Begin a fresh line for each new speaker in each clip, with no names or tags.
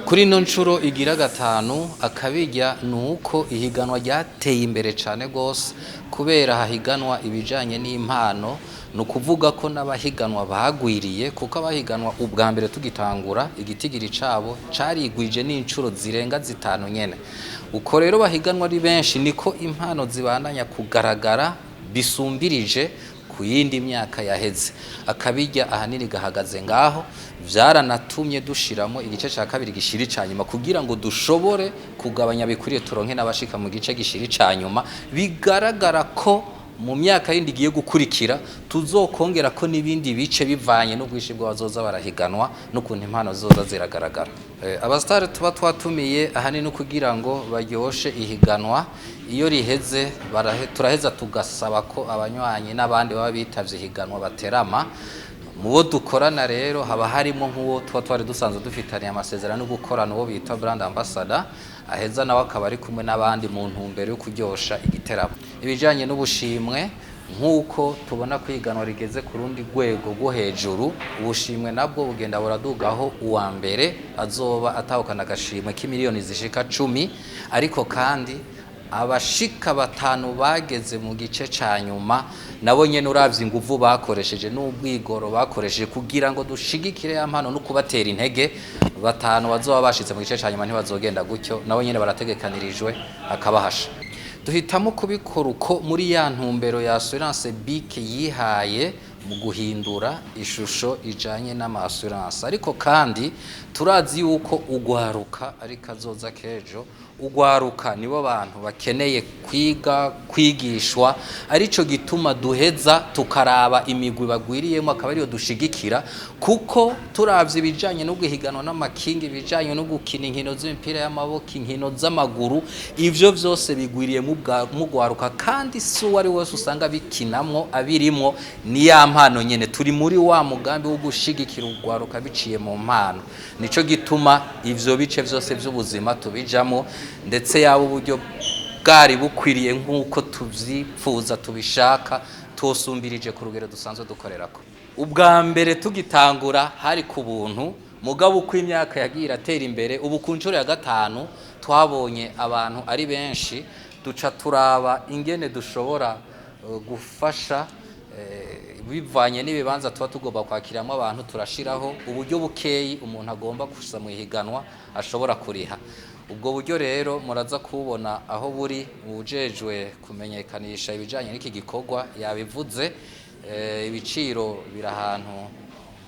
Kuri ino nshuro igira gatanu, akabirya ni uko ihiganwa ryateye imbere cyane rwose, kubera hahiganwa ibijyanye n'impano. Ni ukuvuga ko n'abahiganwa bagwiriye, kuko abahiganwa ubwa mbere tugitangura igitigiri cabo carigwije n'inshuro zirenga zitanu nyene. Uko rero bahiganwa ari benshi, niko impano zibandanya kugaragara bisumbirije ku yindi myaka yaheze. Akabirya ahanini gahagaze ngaho. Vyaranatumye dushiramo igice ca kabiri gishira ica nyuma, kugira ngo dushobore kugabanya bikwiriye, turonke n'abashika mu gice gishira ica nyuma. Bigaragara ko mu myaka yindi igiye gukurikira tuzokongera ko n'ibindi bice, bivanye n'ubwinshi bw'abazoza barahiganwa n'ukuntu impano zizoza ziragaragara. Abasitari tuba twatumiye ahanini kugira ngo baryoshe ihiganwa. Iyo riheze turaheza tugasaba ko abanywanyi n'abandi baba bitavye ihiganwa baterama. Mu bo dukorana rero haba harimo nk'uwo tuba twari dusanzwe dufitaniye amasezerano yo gukorana, uwo bita brand ambassador, aheza nawe akaba ari kumwe n'abandi mu ntumbero yo kuryosha igiteramo. Ibijanye n'ubushimwe, nk'uko tubona kwiganwa rigeze ku rundi rwego rwo hejuru, ubushimwe nabwo bugenda buradugaho. Uwa mbere azoba atahukana agashimwe k'imiliyoni zishika 10, ariko kandi abashika batanu bageze mu gice ca nyuma nabo nyene, uravye inguvu bakoresheje n'ubwigoro bakoresheje kugira ngo dushigikire ya mpano no kubatera intege, batanu bazoba bashitse mu gice ca nyuma ntibazogenda gutyo, nabo nyene barategekanirijwe akabahasha. Duhitamo kubikora uko muri ya ntumbero ya assurance BIC yihaye mu guhindura ishusho ijanye n'ama assurance. Ariko kandi turazi yuko ugwaruka ari kazoza kejo, ugwaruka nibo bantu bakeneye kwiga, kwigishwa. Arico gituma duheza tukaraba imigwi bagwiriyemo, akaba ariyo dushigikira, kuko turavye ibijanye no guhiganwa n'amakinga, ibijanye no gukina inkino z'imipira y'amaboko, inkino z'amaguru, ivyo vyose bigwiriye mu gwaruka. Kandi si uwo ari wese usanga bikinamwo abirimwo, ni ya mpano nyene. Turi muri wa mugambi wo gushigikira ugwaruka biciye mu mpano. Nico gituma ivyo bice vyose vy'ubuzima tubijamo, ndetse yaba uburyo bwari bukwiriye nk'uko tuvyipfuza tubishaka, tosumbirije ku rugero dusanzwe dukorerako. Ubwa mbere tugitangura hari ku buntu, mugabo uko imyaka yagiye iratera imbere, ubu ku nshuro ya gatanu twabonye abantu ari benshi, duca turaba ingene dushobora gufasha bivanye n'ibibanza tuba tugomba kwakiramo abantu. Turashiraho uburyo bukeyi umuntu agomba gusa mu ihiganwa ashobora kuriha. Ubwo buryo rero muraza kububona aho buri. Ujejwe kumenyekanisha ibijanye n'iki gikorwa yabivuze. Ibiciro biri ahantu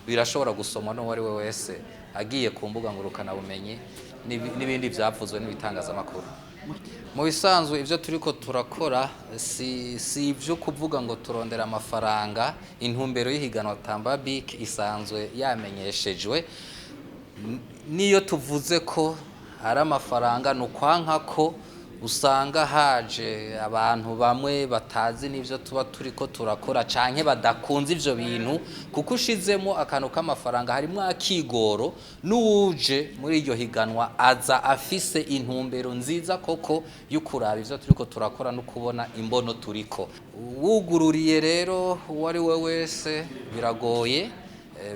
birashobora gusomwa n'uwo ari we wese agiye ku mbuga ngurukanabumenyi, n'ibindi vyavuzwe n'ibitangazamakuru. Mu bisanzwe ivyo turiko turakora si ivyo kuvuga ngo turondera amafaranga. Intumbero y'ihiganwa Tamba BIC isanzwe yamenyeshejwe. Niyo tuvuze ko ari amafaranga, ni ukwanka ko usanga haje abantu bamwe batazi n'ivyo tuba turiko turakora canke badakunze ivyo bintu, kuko ushizemo akantu k'amafaranga harimwo akigoro, n'uwuje muri iryo higanwa aza afise intumbero nziza koko yo kuraba ivyo turiko turakora no kubona imbono turiko. Wugururiye rero uwo ari we wese biragoye,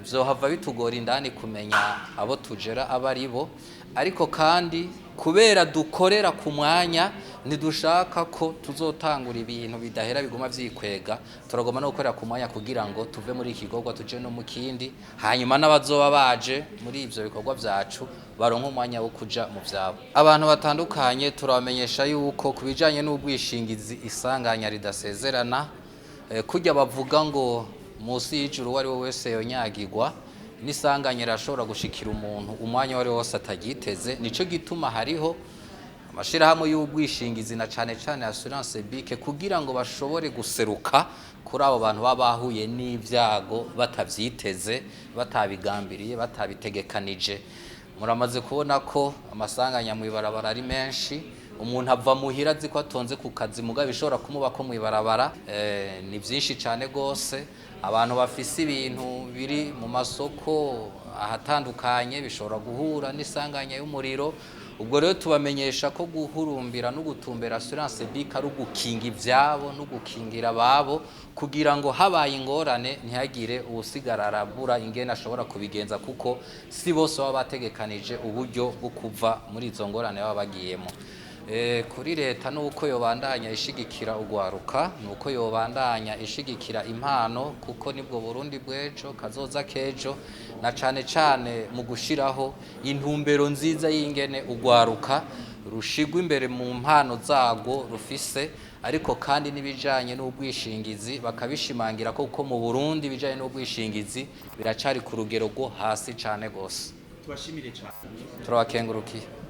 vyohava bitugora indani kumenya abo tujera abo ari bo. Ariko kandi kubera dukorera ku mwanya, ntidushaka ko tuzotangura ibintu bidahera biguma vyikwega. Turagomba no gukorera ku mwanya kugira ngo tuve muri iki gikorwa tuje no mu kindi, hanyuma n'abazoba baje muri ivyo bikorwa vyacu baronke umwanya wo kuja mu vyabo. Abantu batandukanye turabamenyesha yuko ku bijanye n'ubwishingizi isanganya ridasezerana, kurya bavuga ngo munsi y'ijuru uwo ari we wese yonyagirwa, n'isanganya irashobora gushikira umuntu umwanya uwo ari we wose ataryiteze. Nico gituma hariho amashirahamwe y'ubwishingizi na cane cane assurance BIC, kugira ngo bashobore guseruka kuri abo bantu baba bahuye n'ivyago batavyiteze, batabigambiriye, batabitegekanije. Muramaze kubona ko amasanganya mw'ibarabara ari menshi. Umuntu ava muhira azi ko atonze ku kazi, mugabo bishobora kumuba ko mw'ibarabara. Ni vyinshi cane gose. Abantu bafise ibintu biri mu masoko ahatandukanye, bishobora guhura n'isanganya y'umuriro. Ubwo rero tubamenyesha ko guhurumbira no gutumbera assurance BIC ari ugukinga ivyabo no gukingira ababo, kugira ngo habaye ingorane ntihagire uwusigara arabura ingene ashobora kubigenza, kuko si bose baba bategekanije uburyo bwo kuva muri izo ngorane baba bagiyemo. Kuri leta nuko yobandanya ishigikira ugwaruka, nuko yobandanya ishigikira impano, kuko nibwo Burundi bw'ejo kazoza kejo, na cane cane mu gushiraho intumbero nziza y'ingene ugwaruka rushigwa imbere mu mpano zarwo rufise, ariko kandi n'ibijanye n'ubwishingizi bakabishimangira, kuko mu Burundi ibijanye n'ubwishingizi biracari ku rugero rwo hasi cane gose.
Tubashimire cyane.
Turabakengurukiye.